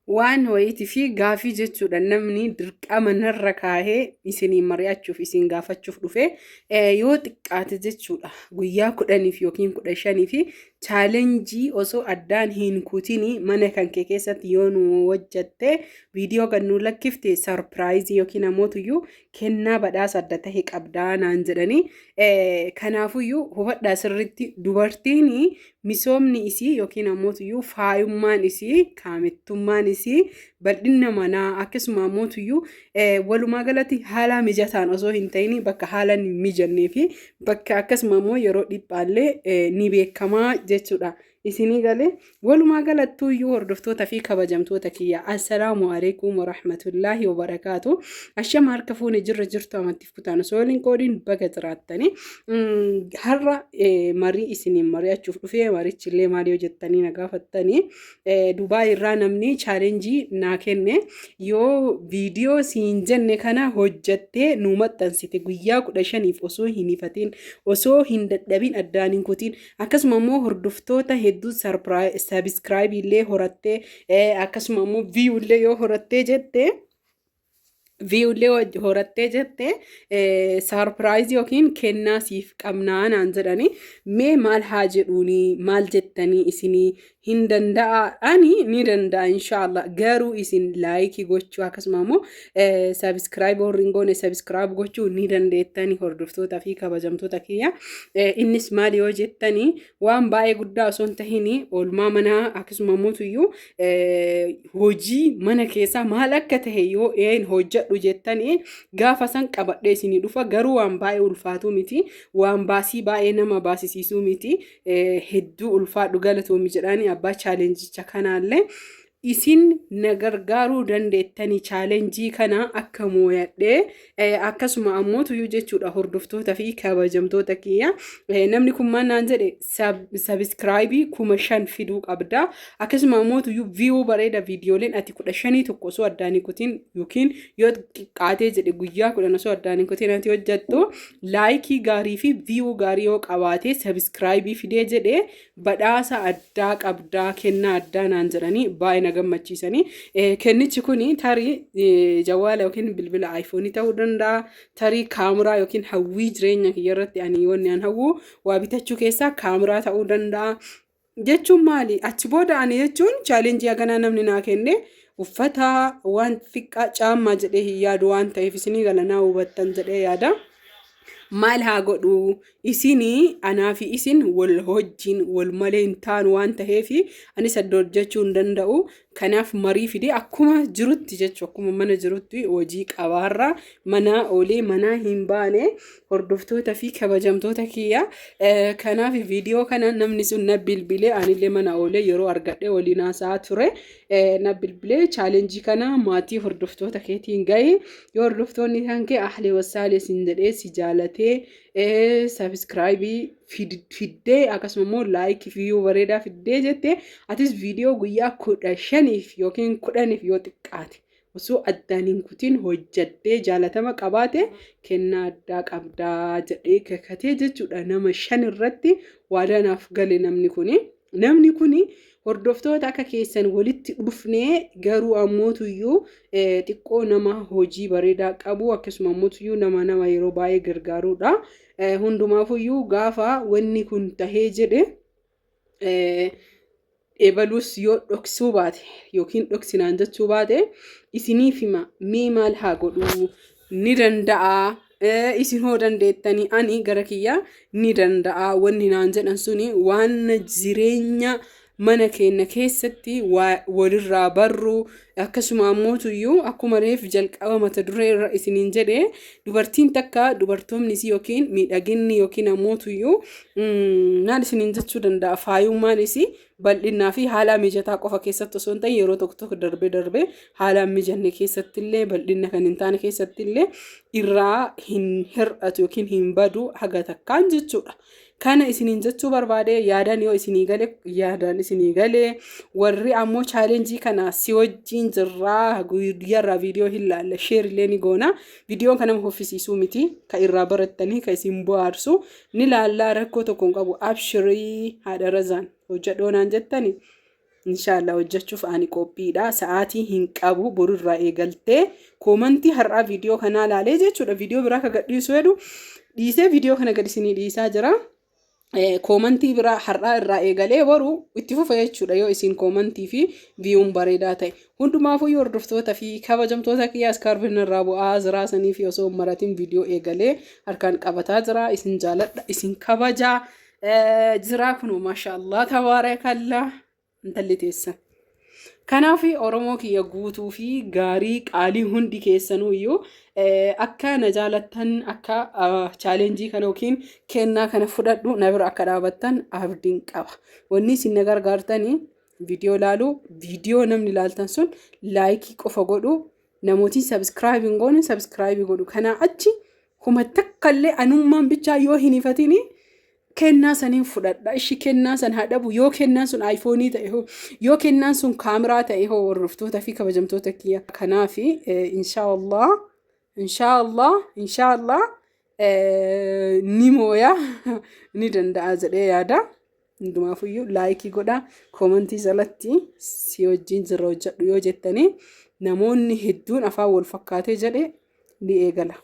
Waan wayiitii fi gaafii jechuudha namni dirqama narra kaahee isiniin mari'achuuf isin gaafachuuf dhufe yoo xiqqaate jechuudha guyyaa 10f yookiin 15f chaalenjii osoo addaan hin kutini mana kan kee keessatti yoo nu hojjatte, viidiyoo kan nu lakkifte, sarpiraayizii yookiin amootuyyuu kennaa badhaasa adda tahe qabdaa naan jedhanii. Kanaafuyyuu hubadhaa sirritti, dubartiin misoomni isii yookiin ammootuyyuu faayummaan isii, kaamettummaan isii, bal'inna manaa, akkasuma ammootuyyuu walumaa galatti haala mijataan osoo hin ta'in bakka haala hin mijannee fi bakka akkasuma ammoo yeroo dhiphaallee ni beekamaa jechuudha. Isinii galee? Walumaa galattuuyyuu hordoftoota fi kabajamtoota kiyya, assalaamu alaikum warahmatullaahi wabarakaatu. Ashama, harka fuune, jirra jirtu, amantiif kutaan osoo waliin qoodiin baga jiraattani. Har'a marii isiniin mari'achuuf dhufee, marichillee maal yoo jettanii na gaafattanii, Dubaay irraa namni chaalenjii naa kenne, yoo viidiyoo siin jenne kana hojjattee nu maxxansite guyyaa 15f osoo hin hifatin, osoo hin dadhabin, addaan hin kutin, akkasuma immoo hordoftoota hedduu sabiskiraayibii illee horattee, akkasuma immoo viyuu illee yoo horattee jette, viyuu illee horattee jette, saarpiraayizii yookiin kennaa siif qabnaa naan jedhani. Mee maal haa jedhuuni? Maal jettanii isinii? Hin danda'a? Ani ni danda'a inshaallah, garuu isin laayikii gochuu, akkasuma immoo sabiskiraayib warri hin goone sabiskiraayib gochuu ni dandeettanii, hordoftootaa fi kabajamtoota kiyya. Innis maal yoo jettanii, waan baay'ee guddaa osoo hin tahin oolmaa manaa, akkasuma immoo hojii mana keessaa maal akka tahe yoo een hojjedhu jettanii, gaafa san qabadhee isinii dhufa. Garuu waan baay'ee ulfaatuu miti, waan baasii baay'ee nama baasisiisuu miti. Hedduu ulfaadhu, galatoomi jedhaanii abbaa chaalenjicha kanaallee. Isin na gargaaruu dandeettanii chaalenjii kana akka mooyadhee, akkasuma ammoo tuyyuu jechuudha, hordoftoota fi kabajamtoota kiyya. Namni kun maal naan jedhe? Sabiskiraayibii 5000 fiduu qabda, akkasuma ammoo tuyyuu viyuu bareeda, viidiyooleen ati 15 tokko osoo addaan hin kutin yookiin yoo xiqqaatee jedhe guyyaa 10 osoo addaan hin kutin ati hojjettu, laayikii gaarii fi viyuu gaarii yoo qabaate, sabiskiraayibii fidee jedhe, badhaasa addaa qabdaa, kennaa addaa naan jedhanii baay'ee na gammachiisanii. Kennichi kun tarii jawaala yookiin bilbila iPhone ta'uu danda'a. Tarii kaameraa yookiin hawwii jireenya kiyya irratti ani wanni an hawwu waa bitachuu keessaa kaameraa ta'uu danda'a. Jechuun maali? Achi booda ani jechuun chaalenjii haganaa namni naa kenne uffata waan xiqqaa caammaa jedhee hin yaadu waan ta'eef, isinii galanaa hubattan jedhee yaada. Maal haa godhu? Isin anaa fi isin wal wajjin wal malee hin taanu waan ta'eef, anis adda hojjechuu hin danda'u. Kanaaf marii fidee akkuma jirutti jechuun akkuma mana jirutti hojii qabaarra mana oolee manaa hin baane, hordoftoota fi kabajamtoota kiyya. Kanaaf viidiyoo kana namni sun na bilbilee, anillee mana oolee yeroo argadhe waliin haasa'aa ture. Na bilbilee, chaalenjii kana maatii hordoftoota keetiin gahi, yoo hordoftoonni kan kee ahlee wassaalee sin jedhee si jaalatee, sabiskiraayibii fiddee, akkasuma immoo laayikii fi viyuu bareedaa fiddee jette, atis viidiyoo guyyaa 15f yookiin 10f yoo xiqqaate osoo addaan hin kutin hojjattee jaalatama qabaate, kennaa addaa qabdaa jedhee kakatee jechuudha. Nama shan irratti waadaa naaf gale namni kuni. Namni kuni hordoftoota akka keessan walitti dhufnee, garuu ammootuyyuu xiqqoo nama hojii bareedaa qabu, akkasuma ammootuyyuu nama yeroo baay'ee gargaaruudha. Hundumaafuyyuu gaafa wanni kun tahee jedhe, ebaluus yoo dhoksuu baate yookiin dhoksinaan jechuu baate, isiniif hima. Mee maal haa godhuu? Ni danda'a? Isin hoo dandeettanii? Ani gara kiyya ni danda'a. Wanni naan jedhan suni waan jireenya mana keenya keessatti walirraa barru, akkasuma ammootuyyuu akkuma reef jalqaba mata duree irra isiniin jedhe, dubartiin takka dubartoomni isii yookiin miidhaginni yookiin ammootuyyuu maal isiniin jechuu danda'a, faayummaan isii bal'innaa fi haala mijataa qofa keessatti osoo hin ta'in, yeroo tokko tokko darbee darbee haala hin mijanne keessatti illee, bal'inna kan hin taane keessatti illee irraa hin hir'atu yookiin hin badu haga takkaan jechuudha. Kana isiniin jechuu barbaade. Yaadaan yoo isinii gale, yaadaan isinii gale. Warri ammoo chaalenjii kana si wajjin jirraa, guyyaarraa viidiyoo hin laalla, sheer illee ni goona. Viidiyoon kan nama hoffisiisuu miti, kan irraa barattanii, kan isin bohaarsu ni laallaa. Rakkoo tokko hin qabu. Abshirii haadha razaan, hojjedhoo naan jettani. Inshaallah hojjechuuf ani qophiidha. Sa'aatii hin qabu, borurraa eegaltee koomantii har'aa viidiyoo kanaa laalee jechuudha. Viidiyoo biraa ka gadhiisu jedhu dhiisee viidiyoo kana gad isinii dhiisaa jira. Koomantii biraa har'aa irraa eegalee boru itti fufa jechuudha, yoo isin koomantii fi viyuun bareedaa ta'e. Hundumaafuu hordoftoota fi kabajamtoota kiyyaa, iskaarbiin irraa bu'aa jiraa sanii fi osoo hin maratin viidiyoo eegalee harkaan qabataa jira. Isin jaaladha, isin kabajaa jira. Kunoo maashaallah tabaarakallaa intalli teessan. Kanaaf Oromoo kiyya guutuu fi gaarii qaalii, hundi keessanuu iyyuu akka na jaalattan, akka challenge kana yookiin kennaa kana fudhadhu na bira akka dhaabattan abdiin qaba. Wanni isin na gargaartanii viidiyoo ilaaluu, viidiyoo namni ilaaltan sun like qofa godhu, namootiin subscribe hin goone subscribe godhu. Kanaa achi huma takkallee anummaan bichaa yoo hin ifatini kennaa saniin fudhadha. Ishi kennaa san haa dhabu. Yoo kennaan sun aayifoonii ta'e hoo, yoo kennaan sun kaameraa ta'e hoo, hordoftoota fi kabajamtoota kiyya? Kanaaf inshaallah, inshaallah, inshaallah ni mooya, ni danda'a jedhee yaada. Hundumaafuyyuu like godhaa. Koomantii jalatti si wajjin jirra, hojjedhu yoo jettanii, namoonni hedduun afaan wal fakkaatee jedhe ni eegala.